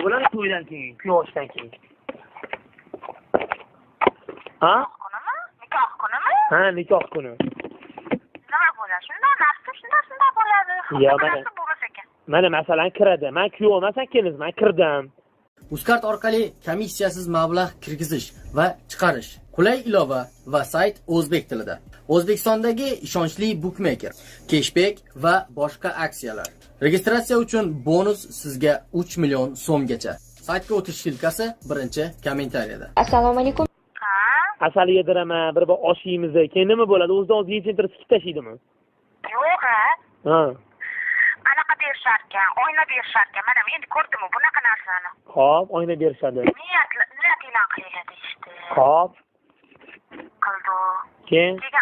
Nima bo'ladi to'ydan keyin, kuyovdan keyin? Ha? Kunimi? Nikoh kunimi? Ha, nikoh kuni. Nima bo'ladi? Shunday narsa, shunday bo'ladi. Ya, mana. Narsa bo'lmas ekan. Mana masalan kiradi. Men kuyov emasman, kelin, men kirdim. Uzcard orqali komissiyasiz mablag' kirgizish va chiqarish. Qulay ilova va sayt o'zbek tilida. O'zbekistondagi ishonchli bookmaker, cashback va boshqa aksiyalar. Registratsiya uchun bonus sizga 3 million so'mgacha. Saytga o'tish ссылка si birinchi kommentariyada. Assalomu alaykum. Ha? Asal yediraman, bir osh yeymiz. Keyin nima bo'ladi? O'zidan o'zi yechintirib sikib tashlaydimi? Yo'q, ha. Ha. Anaqa berisharkan, oyna berisharkan. Mana men endi ko'rdim bunaqa narsani. Xo'p, oyna berishadi. Niyat bilan qilinglar deyishdi. Xo'p, Qildi. keyin Keyin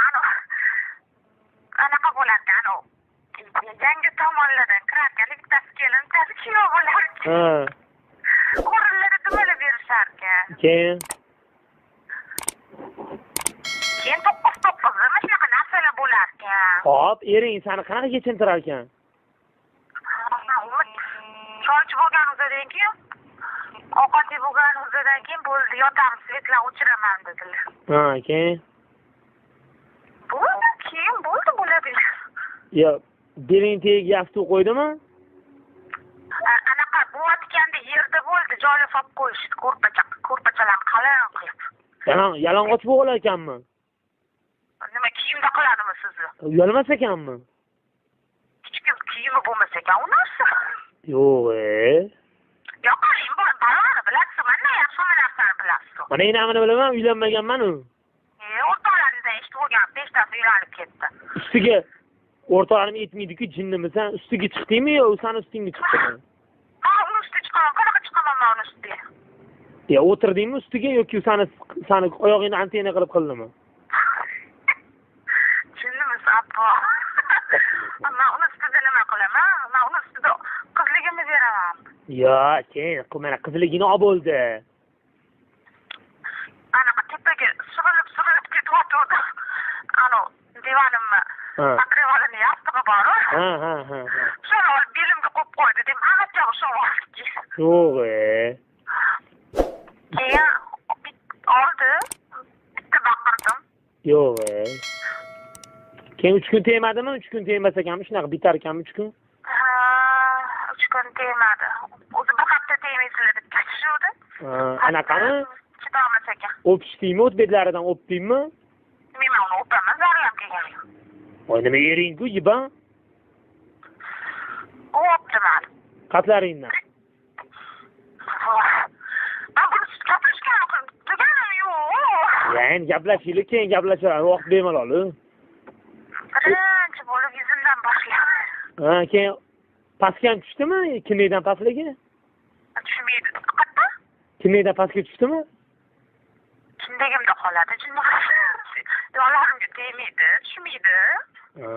anaqa bo'larkan, anavi yangi tomonlardan kirarkan, bittasi kelin, bittasi kuyov bo'larkan. Ha, O'rinlarda dumalab berisharkan. Keyin Keyin 9-9 nima shunaqa narsalar bo'larkan. Xo'p, ering seni qanaqa yechintirar ekan? Choy ichib bo'lganimizdan keyin, ovqat yeb bo'lganimizdan keyin bo'ldi, yotamiz, свет lar o'chiraman dedilar. Ha, keyin Bo'ldi, keyin bo'ldi bo'ladi. Yo, beling tagiga yostiq qo'ydimi? Anaqa bo'layotganda yerda bo'ldi, joylab olib qo'yishdi, ko'rpacha, ko'rpachalar qalin qilib. Yalang'och bo'lar ekanmi? Nima kiyimda qiladimi sizni? Uyalmas ekanmi? Hech kim kiyimi bo'lmasa ekan u narsa. Yo'q, e. Yo'q, qarang, bor, baloni bilasiz, mana yaxshi hamma narsani bilasiz. Mana enamini bilaman, uylanmaganman u. E, o'rtoqlaringizdan eshitib bo'lgan, beshtasi uylanib ketdi. Ustiga o'rtoqlarim aytmaydi-ku, jinnimisan, ustiga chiqdingmi yo u sani ustingga chiqdimi? Ha, uni ustiga chiqaman, qanaqa chiqaman men uni ustiga? Ya o'tirdingmi ustiga yoki u sani oyog'ingni antenna qilib qildimi? Jinnimiz, appo. Men uni ustida nima qilaman? Men uni ustida qizligimni beraman. Yo, keyin mana qizligini olib bo'ldi. Anaqa tepaga surilib surilib ketyotgandi. Anavi divanimni покрывало ni yostig'i bor-u. Ha, ha, ha. ha. Shuni olib belimga qo'yib qo'ydi deb ancha ushlab oldi. Yo'q, e. Keyin oldi, bitta baqirdim. Yo'q, e. Keyin 3 kun tegmadimi? 3 kun tegmas ekanmi? Shunaqa bitar ekanmi 3 kun? Ha, 3 kun tegmadi. O'zi bir hafta tegmaysizlar deb ketishuvdi. Ha, anaqami? Chidamas ekan. O'pishdingmi? O't betlaridan o'pdingmi? Men uni o'paman, zariyam kelgani yo'q. Voy, nima ering-ku, yiban? U o'pdi mani. Qatlaringdan. Man buni gaplashgan deganim yo'q. Ya, endi gaplashaylik, keyin gaplashamiz, vaqt bemalol. Birinchi bo'lib yuzimdan boshlab. Ha, keyin pastga ham tushdimi? Kindikdan pastligi? Tushmaydi. Qayerda? Kindikdan pastga tushdimi? Kindagimda qoladi. Yonlarimga tegmaydi, tushmaydi. Ha,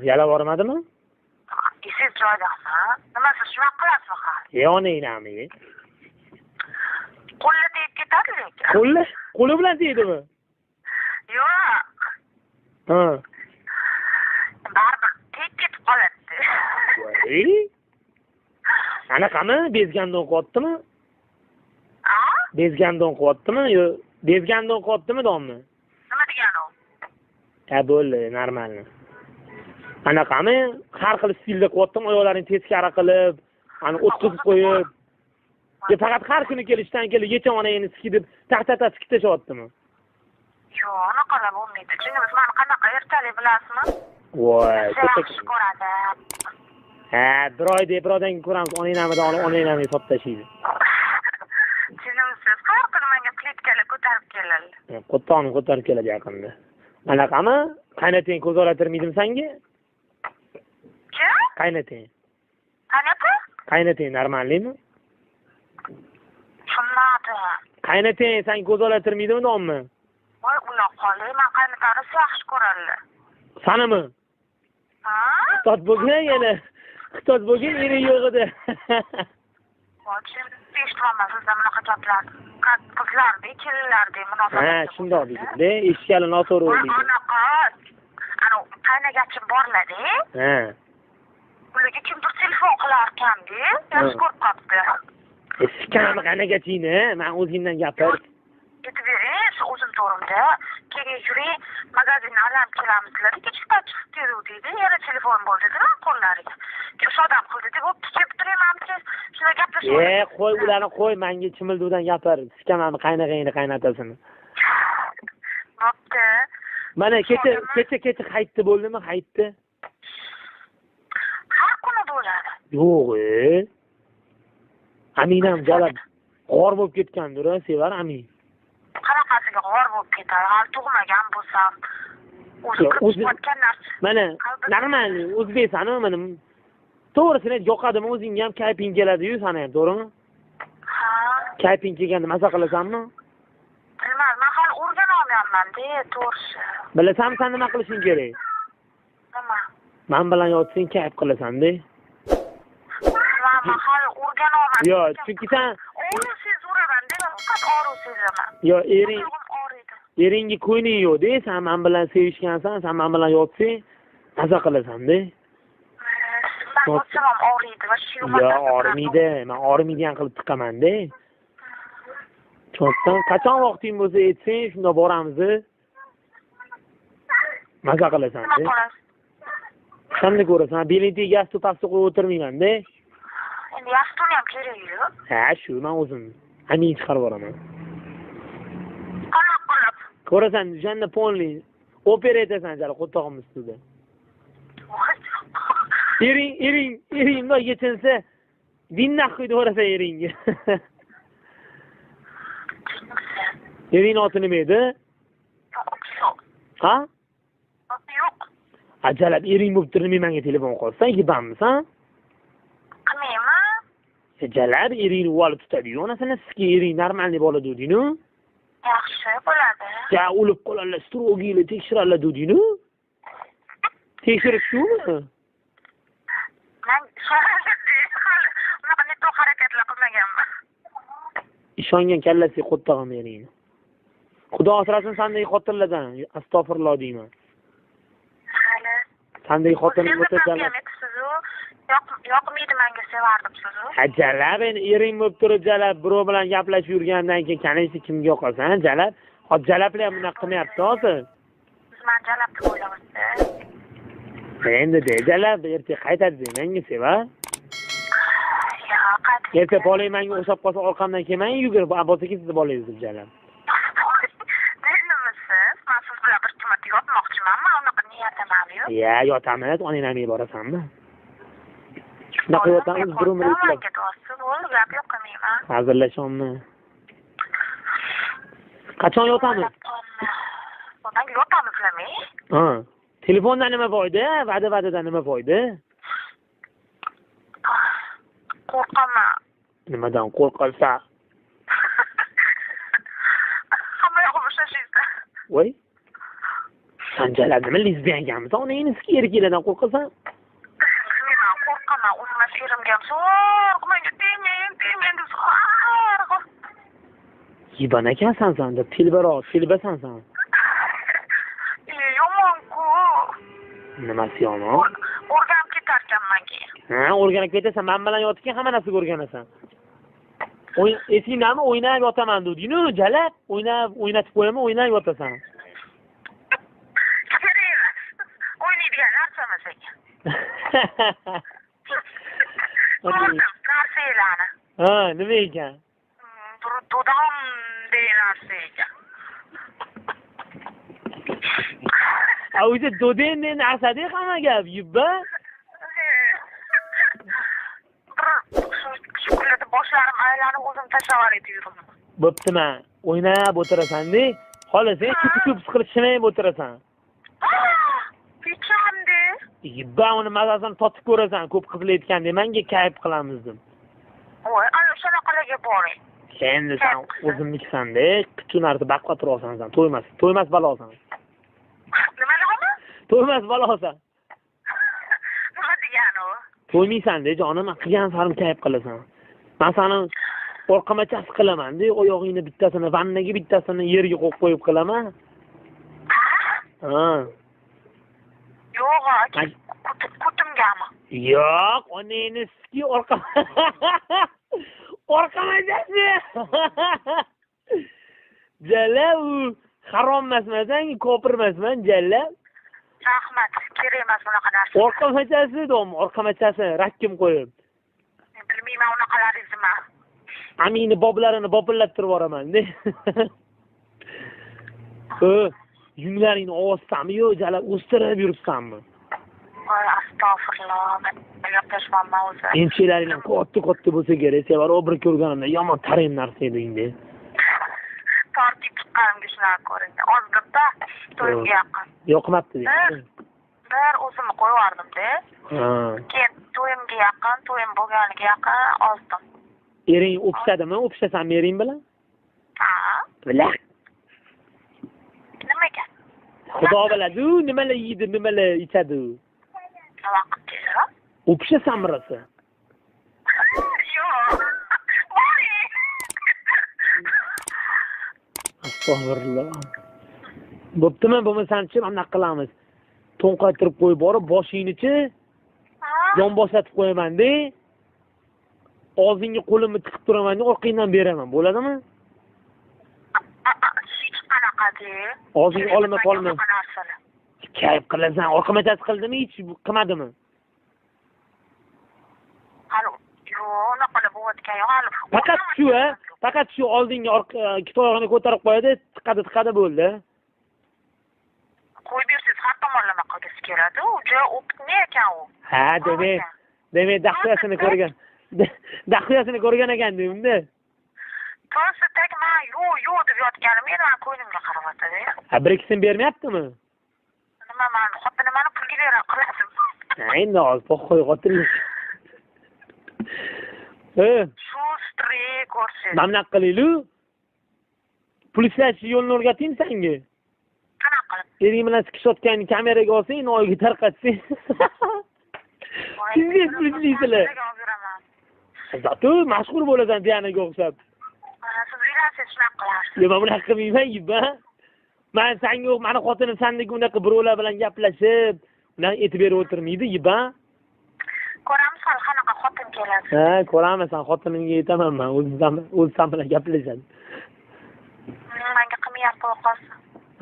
yalab yubormadimi? Esingiz joyidami? Nima siz shunaqa qilasizmi hali? E, onanglarmi? Qo'li tegib ketadi lekin. Qo'li? Qo'li bilan tegdimi? Yo'q. Ha. Baribir tegib ketib qoladi. Voy. Anaqami? Bezgandon qilyaptimi? A? Bezgandon qilyaptimi? Yo, bezgandon qilyaptimi dommi? Nima degani u? Ha, bo'ldi, normalni. Anaqami? Har xil stilda qilyaptimi? Oyoqlarini teskari qilib, ani o'tkazib qo'yib. Yo, faqat har kuni kelishdan kelib yecham onangni siki deb taq-taq sikib tashlayaptimi? Yo'q, anaqalar bo'lmaydi. Jinnimiz mani qanaqa erkalik bilasizmi? Voy, Yaxshi ko'radi. Ha, bir oyda bir oydan keyin ko'ramiz, onangnamidan olib onangnamiga sotib tashlaydi. Jinnimsiz har kuni menga plitkalar ko'tarib keladi. Qo'ttog'ini ko'tarib keladi yaqinda. Anaqami? Qaynatang ko'z olatirmaydimi sanga? Kim? Qaynatang. Qanaqa? Qaynatang normalmi? Tushunmadim. Qaynatang sanga ko'z olatirmaydimi dommi? Voy, uloq qoldi. Men qaynotamni yaxshi ko'radilar. Sanimi? Ha? Xitoy bo'lgan yana. Xitoy bo'lgan eri yo'q edi. Voy, eshitmayman sizdan bunaqa gaplarni. Qizlardek, kelinlardek munosabat. Ha, shundoq deydi. Eshitgani noto'g'ri Voy, deydi. anaqa. Ana qaynagachim borlar-da. Ha. Ularga kimdir telefon qilarkan-da, yaxshi ko'rib qolibdi. Sikkamni qanaqachini? Men o'zingdan gapir. Aytib bering, shu o'zim to'g'rimda. Keyin yuring, magazinni aylanib kelamiz dedilar. Kechki payt chiqib keluvdi, yana telefon bo'ldi dedi qo'llariga. O'sha odam qildi deb bo'pti, kelib turing, manimcha shunday gaplashib. Qo'y ularni qo'y, menga chimilduvdan gapir. Sikkamni qaynag'ingni qaynatasini. Bo'pti. Mana kecha hayitda bo'ldimi, hayitda? Har kuni bo'ladi. Yo'q, Aminam jalab g'or bo'lib ketgandir, sevar Amin. Qanaqasiga g'or bo'lib ketadi? Hali tug'magan bo'lsam, o'zi kirib narsa. Mana normal o'zbeksan, mana to'g'risini ayt, yoqadimi o'zingga ham kayfing keladi-yu, sani ham, to'g'rimi? Ha. Kayfing kelganda maza qilasanmi? Bilmadim, men hali o'rgana olmayapman-da, to'g'risi. Bilasanmi sen nima qilishing kerak? Nima? Men bilan yotsang kayf qilasan-da. Men hali o'rgana olmadim. Yo'q, chunki sen og'riq sezuraman-da, faqat og'riq sezaman. Yo'q, eringga ko'ngling yo'q-da, sen men bilan sevishgansan, sen men bilan yotsang maza qilasan-da. Men yotsam ham og'riydi va shu yo'q, og'rimaydi. Men og'rimaydigan qilib tiqaman-da. Cho'qdan qachon vaqting bo'lsa aytsang, shunda boramiz. Maza qilasan-da. Qanday ko'rasan? Beling tagiga yostiq pastga qo'yib o'tirmayman-da. Endi yostiqni ham keragi yo'q. Ha, shu men o'zim amin chiqarib boraman. Qanaqa qilib? Ko'rasan, o'shanda ponli opera aytasan jala qo'tog'im ustida. Ering bunday yechinsa, dinnak quydi o'rasan eringga. Ering oti nima edi? Yo'q. Ha? Yo'q. Ajalab ering bo'lib turib menga telefon qilsan, yebammisan? Qilmayman. Jalab eringni olib tutadi-yu, onasini sizga ering normalniy bola deding-ku. Yaxshi bo'ladi. Ja, o'lib qoladilar, strogiylar tekshiradilar deding-ku. Tekshirish shumi? Men hali unaqa neto harakatlar qilmaganman. Ishongan kallasiga qo'ttag'im eringni. Xudo asrasin sandagi xotinlardan, astag'firulloh deyman. Hali. Sandagi xotinim bo'lsa jalab. Yoqmaydi menga, sevardim sizni. Ha, jalab endi ering bo'lib turib jalab birov bilan gaplashib yurgandan keyin kanaysi kimga yoqasan, jalab. Hozir jalablar ham bunaqa qilmayapti hozir. Siz meni jalab deb o'ylayapsiz. Endi de jalab erta qaytadi de menga seva. Yo'q, qaytadi. Erta bolang menga o'xshab qolsa orqamdan kelmang, yugurib Abbos aka sizni bolangiz deb jalab. Nima-siz? Men siz bilan bir marta yotmoqchiman, men unaqa niyatim ham yo'q. Ya, yotamiz, onang ham borasanmi? Shunaqa yotamiz, bir umr o'tadi. Bo'ldi, gap yo'q, qilmayman. Hazillashyapman. Qachon yotamiz? Bundan yotamizmi? Ha. Telefondan nima foyda? Va'da-va'dadan nima foyda? Qo'rqaman. Nimadan qo'rqasan? Hamma yo'q bo'shashingizda. Voy. San jalab nima lesbiyankanmisan? Onangni erkaklardan qo'rqasan? Bilmayman, qo'rqaman. O'zim erimga ham so'q, menga tegmang, tegmang deb so'q. Yiban ekansan san deb telbaroq, telbasan san. Yomon-ku. Nimasi yomon? O'rganib ketarkanman keyin. Ha, o'rganib ketasan. Men bilan yotgan hamma narsaga o'rganasan. Esingdami? O'ynab yotaman deding-ku, jalab, o'ynab, o'ynatib qo'yaman, o'ynab yotasan. Kerak emas. O'ynaydigan narsa emas ekan. Ko'rdim narsalarni. Ha, nima ekan? Bir dodam degan narsa ekan. A o'zi doden degan narsada hamma gap, yubba. Bir shu kunlarda boshlarim aylanib o'zim tashlavar edi yuribman. Bo'pti, men o'ynab o'tirasan-da, xohlasang chup-chup qilib shimayib o'tirasan. Pechamdi. Yubba, uni mazasini totib ko'rasan, ko'p qizlar aytgandek, menga kayf qilamiz deb. Voy, ana shunaqalarga boring. Endi sen o'zimnikisan-da, pichu narsa baqvatroqsan sen, to'ymas, to'ymas balosan. Nima nima? To'ymas balosan. Nima degani u? To'ymaysan-da, jonim, qilgan sarim kayf qilasan. Men seni orqamachasi qilaman-da, oyog'ingni bittasini vannaga, bittasini yerga qo'yib qo'yib qilaman. Ha. Yo'q, kutimgami? Yo'q, onangni siki orqa Orqamachasi. Jalla u harom emasman, kofir emasman, jalla. Rahmat, kerak emas bunaqa narsa. Orqamachasi dom, orqamachasi rakkim qo'yib. Bilmayman unaqalaringizni man. Amini boblarini bopillattirib yuboraman. Yunglaringni ovozsanmi yo jala o'stirib yuribsanmi? Voy, astag'firulloh, gaplashmayman o'zi. Emchiklaring ham katta-katta bo'lsa kerak, Sevar, bir ko'rganimda yomon tarim narsa edingda. Tortib chiqqanimga shunaqa ko'rindi. Ozg'inda to'yimga yaqin. Yoqmabdi deydi. Bir o'zimni qo'yib yubordim-da. Keyin to'yimga yaqin, to'yim bo'lganiga yaqin ozdim. Ering o'pishadimi? O'pishasanmi ering bilan? Ha. Bilak. Nimaga? Xudo biladi, u nimalar yeydi, nimalar ichadi u. Nima qildi? O'pishasanmi rosa? Yo'q. Boring. Astag'firulloh. Bo'ptimi, bo'lmasamchi, mana bunaqa qilamiz. To'nqaytirib qo'yib borib, boshingnichi yonboshlatib qo'yaman-da. Og'zingga qo'limni tiqib turaman, orqangdan beraman. Bo'ladimi? Hech qanaqa de. Og'zingga olma qolma. Kayf qilasan. Orqamachasi qildimi, hech qilmadimi? Hali yo'q, unaqa bo'layotgan yo'q hali. Faqat shu, faqat shu oldinga ikkita oyog'ini ko'tarib qo'yadi, tiqadi, tiqadi bo'ldi. Qo'yib bersangiz har tomonlama qilgisi keladi. U juda opitni ekan u. Ha, demak daxtiyasini ko'rgan. Daxtiyasini ko'rgan ekan deyimda. To'g'risi tak men yo'q, yo'q deb yotganim endi men ko'nglimga qarayotdi. Ha, bir ikkisini bermayaptimi? Nima men xotinim meni pulga berib qiladim. Ha, endi hozir po'xoy xotinlik. Shu strik ko'rsin. Mana bunaqa qilaylik. Pul ishlash yo'lini o'rgataymi senga? Qanaqa qilib? Ering bilan sikishayotganini kameraga olsang, oyga tarqatsang. Sizga pul ishlaysizlar. Zato mashhur bo'lasan Dianaga o'xshab. Siz uylansangiz shunaqa qilarsiz. Yo'q, men bunaqa qilmayman, yibba. Men senga, meni xotinim sendek unaqa birovlar bilan gaplashib, unaqa aytib berib o'tirmaydi, yibba. Ko'ramiz hali qanaqa xotin keladi. Ha, ko'ramiz, sen xotinimga aytaman men, o'zi sen bilan gaplashadi. Menga qilmayapti qolsin.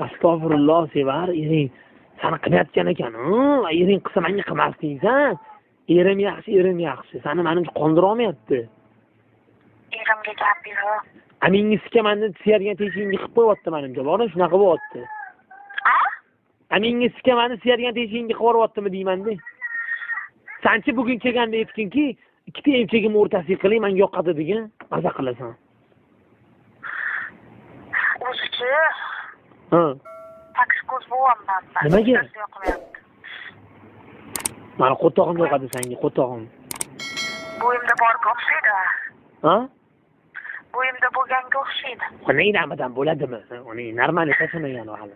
Astag'firulloh, Sevar, ering seni qilmayotgan ekan. Ering qilsa menga qilmasding-san. Erim yaxshi, erim yaxshi. Seni menimcha qondira olmayapti. Erimga gap yo'q. Amingi sikamanni siyadigan teshigingga qilib qo'yapti menimcha, bormi? Shunaqa bo'lyapti. A? Amingi sikamanni siyadigan teshigingga qilib yuboryaptimi deyman-da. Sanchi bugun kelganda aytginki, ikkita emchagimni o'rtasiga qiling, menga yoqadi degan, maza qilasan. O'zichi? Ha. Takskoz bo'lyapman. Nimaga? Mana qo'tog'im yoqadi senga, qo'tog'im. Bo'yimda borga o'xshaydi. Ha? Bo'yimda bo'lganga o'xshaydi. Uning namidan bo'ladimi? Uning normal tashlamagan hali.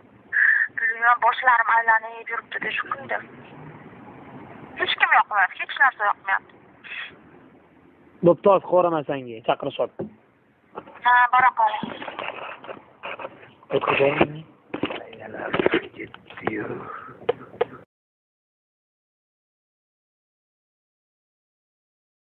Bilmayman, boshlarim aylanib yuribdi shu kunda. Hech kim yoqmayapti, hech narsa yoqmayapti. Bo'pti, hozir qo'raman senga, chaqirishyapti. Ha, bora qol. O'tkazaymi? Aylanib ketdi-yu.